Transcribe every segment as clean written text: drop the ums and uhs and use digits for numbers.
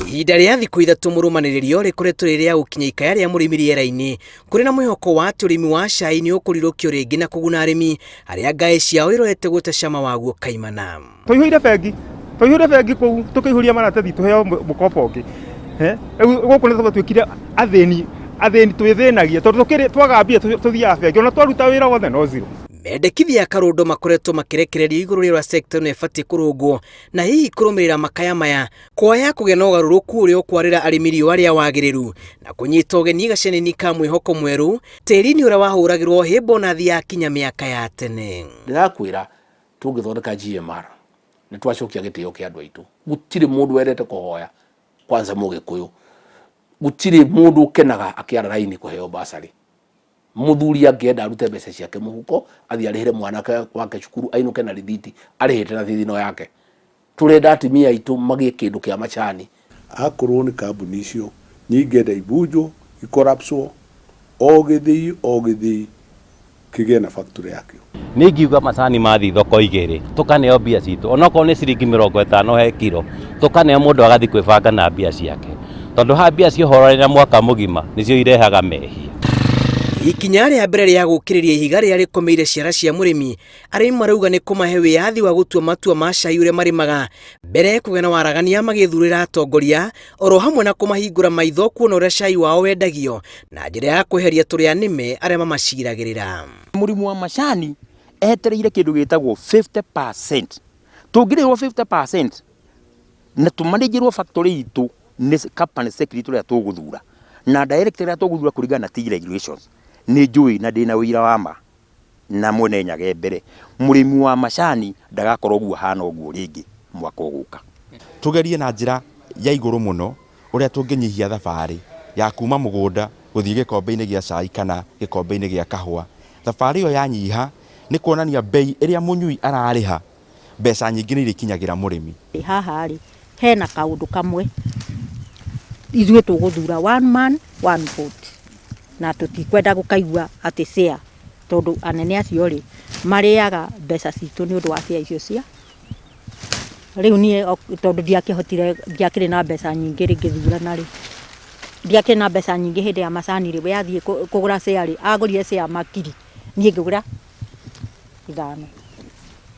Ihinda rĩa thikũ ithatũ mũrũmanĩrĩrio rĩkoretwo rĩ rĩa gũkinya ikaya rĩa mũrĩmi rĩera-inĩ kũrĩ na mwĩhoko wa atĩ ũrĩmi wa cai nĩ ũkũrirũkio rĩngĩ na kũguna arĩmi arĩa ngaĩ ciao irorete gũte cama waguo kaimana. Twaihũire bengi, twaihũire bengi kũu tũkĩihũria maratathi tũheo mũkobo ũngĩ. Rĩu gũkũ nĩ twatuĩkire athĩni, athĩni twĩthĩnagia tondũ tũkĩrĩ twaga mbia tũthiaga bengi ona twaruta wĩra wothe no zero. Mendekithia a Karũndo makoretwo makĩrekererio igũrũ rĩa ũrĩa sekta ĩno ĩbatiĩ kũrũngwo na hihi kũrũmĩrĩra makaya maya kwaya kũgĩa na ũgarũrũku ũrĩa ũkwarĩra arĩmi riũa rĩa wagĩrĩru na kũnyita ũgeni gaceneni ka mwĩhoko mwerũ tĩri-inĩ ũrĩa wahũragĩrwo hĩmbo na thĩ yakinya mĩaka ya tene. Ndĩrakwĩra tũngĩthondeka GMR nĩ twacokia gĩtĩo kĩa andũ aitũ. Gũtirĩ mũndũ wendete kũhoya kwanza mũgĩkũyũ. Gũtirĩ mũndũ ũkenaga akĩara raini kũheo bursary. Mũthuri angĩenda arute mbeca ciake mũhuko athiĩ arĩhĩre mwanake wake cukuru ainũke na rĩthiti arĩhĩte na thithino yake. Tũrenda atumia aitũ magĩe kĩndũ kĩa macani. Akorwo nĩ kambuni icio niĩ ingĩenda ibunjwo, ikorapswo, o gĩthĩi o gĩthĩi kĩgĩe na factory yakĩo. Niĩ ingiuga macani mathiĩ thoko igĩrĩ, tũkaneo mbia citũ, onokorwo nĩ ciringi mĩrongo ĩtano he kiro, tũkaneo mũndũ agathiĩ kwĩbanga na mbia ciake. Tondũ haha mbia ciohororera mwaka mũgima nĩcio irehaga mehia. Ikinya rĩa mbere rĩa gũkĩrĩria ihiga rĩrĩa rĩkomeire ciara cia mũrĩmi, arĩmi marauga nĩ kũmahe wĩyathi wa gũtua matua ma cai ũrĩa marĩmaga, mbere kũgĩa na waragania magĩthurĩra atongoria, oro hamwe na kũmahingũra maitho kuona ũrĩa cai wao wendagio na njĩra ya kweheria tũrĩa nĩme arĩa mamaciragĩrĩra. Mũrĩmi wa macani etereire kĩndũ gĩtagwo 50%. Tũngĩrĩhwo 50% na tũmanĩnjĩrwo factory itũ nĩ company secretary ũrĩa tũgũthura na director ũrĩa tũgũthura kũringana na tea regulations, nĩ njũĩ na ndĩna ũira wa ma na mwene Nyaga e mbere, mũrĩmi wa macani ndagakorwo ũguo ahana ũguo rĩngĩ mwaka ũgũka. Tũgerie na njĩra ya igũrũ mũno ũrĩa tũngĩnyihia thabarĩ ya kuma mũgũnda gũthiĩ gĩkombe-inĩ gĩa cai kana gĩkombe-inĩ gĩa kahũa. Thabarĩ ĩyo yanyiha nĩ kuonania mbei ĩrĩa mũnyui ararĩha mbeca nyingĩ nĩ irĩkinyagĩra mũrĩmi. Haha rĩ, hena kaũndũ kamwe, ithuĩ tũgũthura one man one vote, na tũtikwenda gũkaigua atĩ share, tondũ anene acio rĩ, marĩaga mbeca citũ nĩ ũndũ wa share icio cia, rĩu niĩ tondũ ndiakĩhotire, ndiakĩrĩ na mbeca nyingĩ rĩ, ngĩthurana rĩ, ndiakĩrĩ na mbeca nyingĩ hĩndĩ ya macani rĩ, we athiĩ kũgũra share rĩ, agũrire share makiri, niĩ ngĩgũra ithano.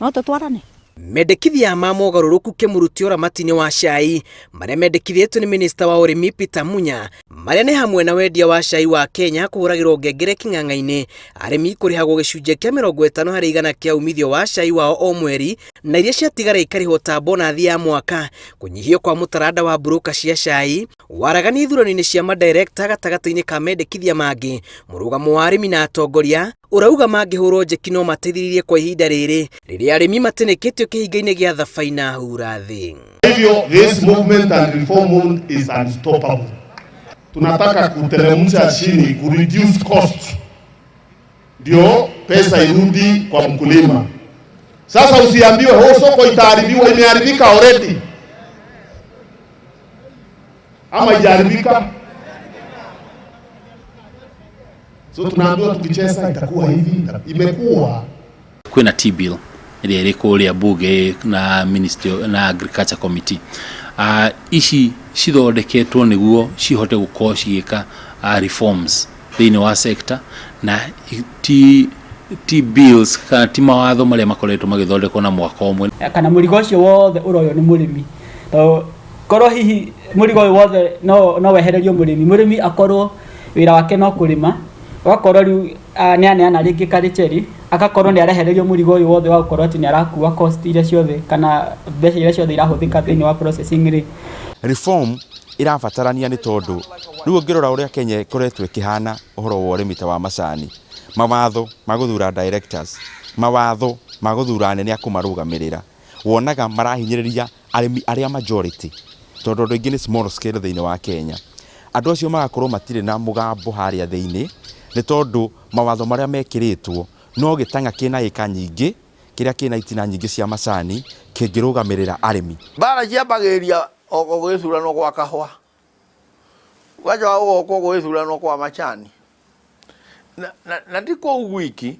No tũtwarane? Mendekithia ma mogarũrũku kĩmũruti ũramati-inĩ wa cai marĩa mendekithĩtio nĩ minista wa ũrĩmi Peter Munya marĩa nĩ hamwe na wendia wa cai wa Kenya kũhũragĩrwo ngengere kĩng'ang'a-inĩ, arĩmi kũrĩhagwo gĩcunjĩ kĩa 50% kĩa umithio wa cai wao o mweri na iria ciatigara ikarĩhwo ta bonathi ya mwaka, kũnyihio kwa mũtaranda wa mburũka cia cai, waragania ithurano-inĩ cia madirekta gatagatĩ-inĩ ka mendekithia mangĩ, mũrũgamo wa arĩmi na atongoria ũrauga mangĩhũrwo njeki no mateithĩrĩrie kwa ihinda rĩrĩ rĩrĩa arĩmi matĩnĩkĩtio kĩhinga-inĩ gĩa Thabaina hura thĩ. Hivyo this movement and reform movement is unstoppable. Tunataka kuteremsha chini, ku reduce cost, ndio pesa irudi kwa mkulima. Sasa usiambiwe oh, soko itaharibiwa. Imeharibika already ama haijaharibika? So tunaambiwa tukicheza itakuwa hivi, imekuwa. Kwĩna T-bill ĩrĩa ĩrĩ kũrĩa bunge na ministry na agriculture committee. Ici cithondeketwo nĩguo cihote gũkorwo cigĩka reforms thĩinĩ wa sector na ti bills kana ti mawatho marĩa makoretwo magĩthondekwo na mwaka ũmwe. Kana mũrigo ũcio wothe ũroywo nĩ mũrĩmi, tondũ korwo hihi mũrigo ũyũ wothe no wehererio mũrĩmi, mũrĩmi akorwo wĩra wake no kũrĩma, ũgakorwo rĩu nĩ aneana rĩngĩ karĩcheri, agakorwo nĩ arehererio mũrigo ũyũ wothe wa gũkorwo atĩ nĩ arakua cost iria ciothe kana mbeca iria ciothe irahũthĩka thĩinĩ wa processing rĩ. Reform ĩrabatarania nĩ tondũ rĩu ũngĩrora ũrĩa Kenya ĩkoretwo ĩkĩhana ũhoro wa ũrĩmi ta wa macani, mawatho ma gũthura directors, mawatho ma gũthura anene a kũmarũgamĩrĩra, wonaga marahinyĩrĩria arĩmi arĩa majority, tondũ andũ aingĩ nĩ small scale thĩinĩ wa Kenya. Andũ acio magakorwo matirĩ na mũgambo harĩa thĩinĩ, nĩ tondũ mawatho marĩa mekĩrĩtwo no gĩtang'a kĩna ĩka nyingĩ, kĩrĩa kĩna itina nyingĩ cia macani kĩngĩrũgamĩrĩra arĩmi. Mbara ciambagĩrĩria o gũgĩcuranwo gwa kahũa, gũgacoka gũgoka gũgĩcuranwo kwa macani. Na ti kũu gwiki,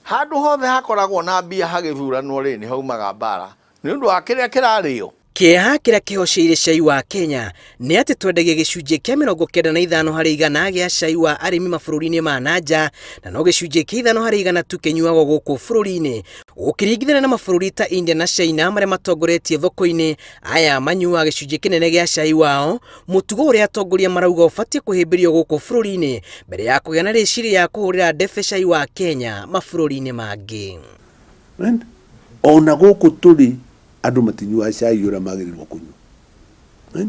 handũ hothe hakoragwo na mbia hagĩthuranwo rĩ, nĩ haumaga mbara nĩ ũndũ wa kĩrĩa kĩrarĩo. Kĩeha kĩrĩa kĩhoceire cai wa Kenya nĩ atĩ twendagia gĩcunjĩ kĩa 95 harĩ igana gĩa cai wa arĩmi mabũrũri-inĩ ma na nja, na no gĩcunjĩ kĩa 5 harĩ igana tu kĩnyuagwo gũkũ bũrũri-inĩ, ũkĩringithania na mabũrũri ta India na China marĩa matongoretie thoko-inĩ. Aya manyuaga gĩcunjĩ kĩnene gĩa cai wao, mũtugo ũrĩa atongoria marauga ũbatiĩ kũhĩmbĩrio gũkũ bũrũri-inĩ mbere ya kũgĩa na rĩciria ya kũhũrĩra ndebe cai wa Kenya mabũrũri-inĩ mangĩ. Ona gũkũ tũrĩ andũ matinyuaga cai ũrĩa magĩrĩirwo kũnyua.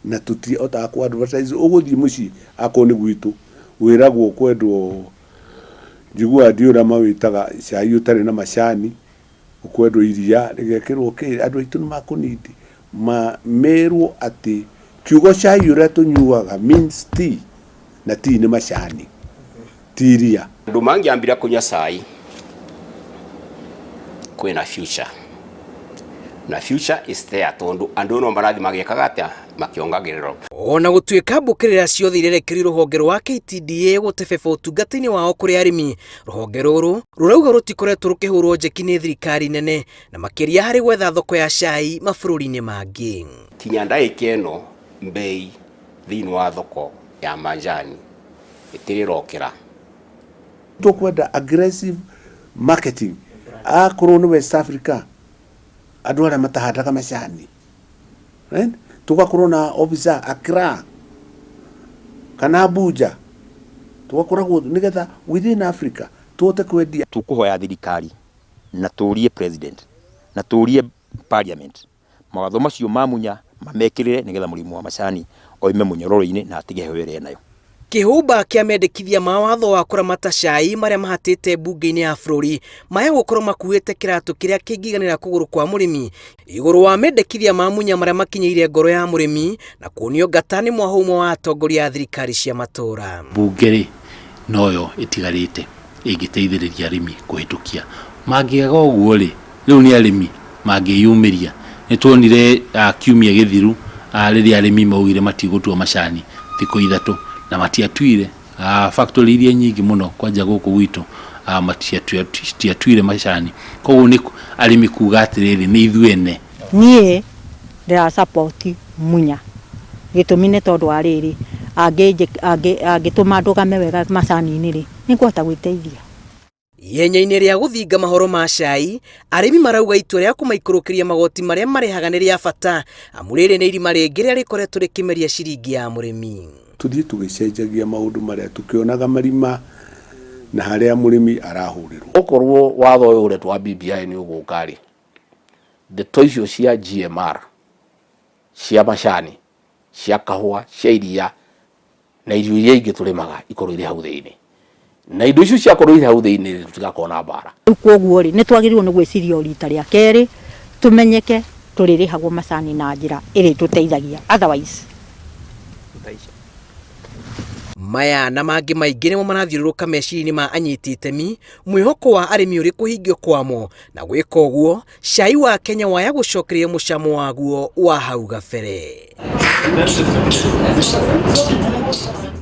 Na tũtihotaga kũ advertise. Ũgũthiĩ mũciĩ akorwo nĩ gwitũ wĩragwo ũkwendwo, njiguaga ndiũĩ ũrĩa mawĩtaga cai ũtarĩ na macani, ũkwendwo iria rĩgekĩrwo kĩ. Andũ aitũ nĩ makũ need merwo atĩ kiugo cai ũrĩa tũnyuaga means tea, na tea nĩ macani, ti iria. Andũ mangĩambira kũnyua cai kwĩna future, na future is there, tondũ andũ no marathiĩ magĩkaga atĩa, makĩongagĩrĩrwo. Ona gũtuĩka mbũkĩrĩra ciothe irerekerio rũhonge rwa KTDA gũtebeba ũtungata-inĩ wao kũrĩ arĩmi, rũhonge rũrũ rũrauga rũtikoretwo rũkĩhũrwo njeki nĩ thirikari nene, na makĩria harĩ gwetha thoko ya cai mabũrũri-inĩ mangĩ. Kinya ndagĩka ĩno mbei thĩinĩ wa thoko ya manjani ĩtirĩrokĩra. Tũkwenda aggressive marketing. Akorwo nĩ West Africa, andũ arĩa matahandaga macani, right? Tũgakorwo na officer Accra kana Abuja, tũgakoragwo nĩgetha within Africa tũhote kwendia. Tũkũhoya thirikari na tũrie president na tũrie parliament mawatho macio ma Munya mamekĩrĩre nĩgetha mũrĩmi wa macani oime mũnyororo-inĩ na atige heho ĩrĩa enayo. Kĩhumba kĩa mendekithia ma watho wa kũramata cai marĩa mahatĩte mbunge-inĩ ya bũrũri maya gũkorwo makuĩte kĩratũ kĩrĩa kĩngĩiganĩra kũgũrũ kwa mũrĩmi igũrũ wa mendekithia ma Munya marĩa makinyĩire ngoro ya mũrĩmi na kuonio ngata nĩ mwahũ ũmwe wa atongoria a thirikari cia matũũra. Mbunge rĩ noyo ĩtigarĩte ĩngĩteithĩrĩria arĩmi kũhĩtũkia. Mangĩaga ũguo rĩ, rĩu nĩ arĩmi mangĩyumĩria. Nĩ tuonire kiumia gĩthiru rĩrĩa arĩmi maugire matigũtua macani thikũ 3 na matiatuire. Factory iria nyingĩ mũno kwanja gũkũ gwitũ matiatuire macani. Koguo nĩ arĩmi kuga atĩrĩrĩ, nĩ ithuĩ ene. Niĩ ndĩra support Munya. Gĩtũmi nĩ tondũ wa rĩrĩ, angĩtũma ndũgame wega macani-inĩ rĩ, nĩngũhota gwĩteithia. Ihenya-inĩ rĩa gũthinga mahoro ma cai, arĩmi marauga itua rĩa kũmaikũrũkĩria magoti marĩa marĩhaga nĩ rĩa bata, amu rĩrĩ nĩ irima rĩngĩ rĩrĩa rĩkoretwo rĩkĩmeria ciringi ya mũrĩmi. Tũthiĩ tũgĩcenjagia maũndũ marĩa tũkĩonaga marima na harĩa mũrĩmi arahũrĩrwo. Okorwo watho ũyũ ũretwo wa BBI nĩ ũgũka rĩ, ndeto icio cia GMR, cia macani, cia kahũa, cia iria na irio iria ingĩ tũrĩmaga ikorwo irĩ hau thĩinĩ. Na indo icio ciakorwo irĩ hau thĩinĩ rĩ, tũtigakorwo na mbara. Rĩu kwoguo rĩ, nĩ twagĩrĩirwo nĩ gwĩciria o rita rĩa kerĩ, tũmenyeke tũrĩrĩhagwo macani na njĩra ĩrĩtũteithagia, otherwise Maya na mangĩ maingĩ nĩmo marathiũrũrũka meciria-inĩ ma anyiti itemi, mwĩhoko wa arĩmi ũrĩ kũhingio kwamo, na gwĩka ũguo cai wa Kenya waya gũcokereria mũcamo waguo wa hau gabere.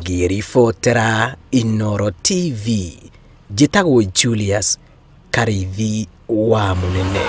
Ngĩribotera Inooro TV, njĩtagwo Julius Karĩithi wa Mũnene.